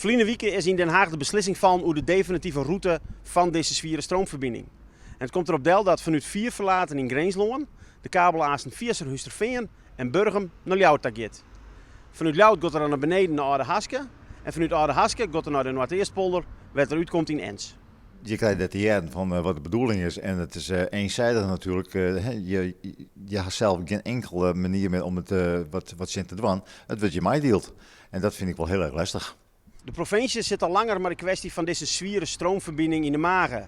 Ferline wike is yn Den Haag de beslissing fallen oer de definitive rûte fan dizze swiere stroomferbining. En it komt derop del dat fanút Vierverlaten yn Grinslân de kabel aansten fia Surhústerfean en Burgum nei Ljouwert ta giet. Fanút Ljouwert giet er dan nei beneden nei Aldehaske en fanút Aldehaske giet er nei de Noardeastpolder wêr't er útkomt yn Ens. Je krijt net te hearren fan wat de bedoeling is en it is eenzijdig natuerlik. Je ha sels gjin inkelde manier mear om it wat tsjin te dwaan. It wurdt je meidield en dat fyn ik wol hiel erch lestich. De provinsje sit al langer mei de kwestje fan dizze swiere stroomferbining yn de mage.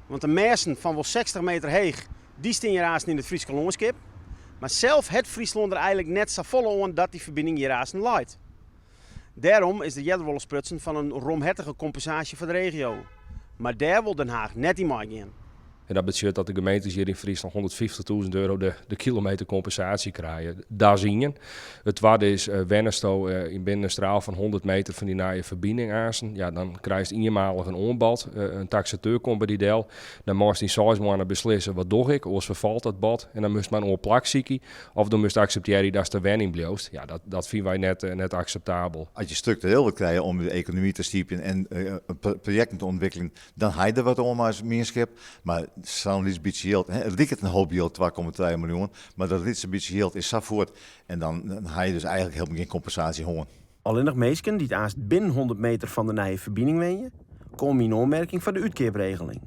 Want de mêsten fan wol 60 meter heech, dy stean hjir aansten yn it Fryske lânskip. Mar sels hat Fryslân der eigenlik net safolle oan dat dy ferbining hjir aansten leit. Dêrom is der earder wolris sprutsen fan in romhertige kompensaasje foar de regio. Mar dêr wol Den Haag net yn meigean. En dat betsjut dat de gemeentes hjir yn Fryslân 150.000 euro de kilometer kompensaasje krije. Dat is ien. It twadde is, wennesto yn binnen in straal fan 100 meter fan dy nije ferbining aansten, ja, dan krijst ienmalich in oanbod. In taksateur komt by dy del. Dan meist yn seis moanne beslisse, wat doch ik, oars ferfalt dat bod. En dan moatst mar in oar plak sykje. Of do moatst akseptearje datst der wer yn bliuwst. Ja, dat fine wy net akseptabel. As je struktureel wat krije om de ekonomy te stypjen en projekten te ûntwikkeljen, dan ha je der wat oan mei as mienskip. Mar sa'n lyts bytsje jild, it liket in hoop jild, 2,3 miljoen, mar dat lytse bytsje jild is sa fuort en dan ha je dus eigenlik hielendal gjin kompensaasje hân. Allinnich minsken dy't aanst binnen 100 meter fan de nije ferbining wenje, komme yn oanmerking foar de útkeapregeling.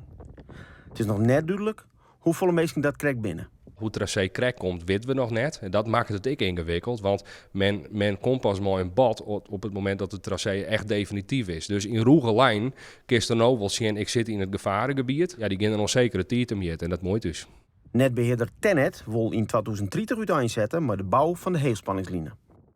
It is noch net dúdlik hoefolle minsken dat krekt binne. Hoe't it trasee krekt komt, witte we noch net. En dat makket it ek yngewikkeld, want men komt pas mei in bod op it momint dat it trasee echt definityf is. Dus yn rûge linen kinst der no wol sjen, ik sit yn it gefaregebiet. Ja, dy gean der in ûnsekere tiid temjitte en dat muoit ús. Netbehearder Tennet wol yn 2030 úteinsette mei de bou fan de heechspanningsline.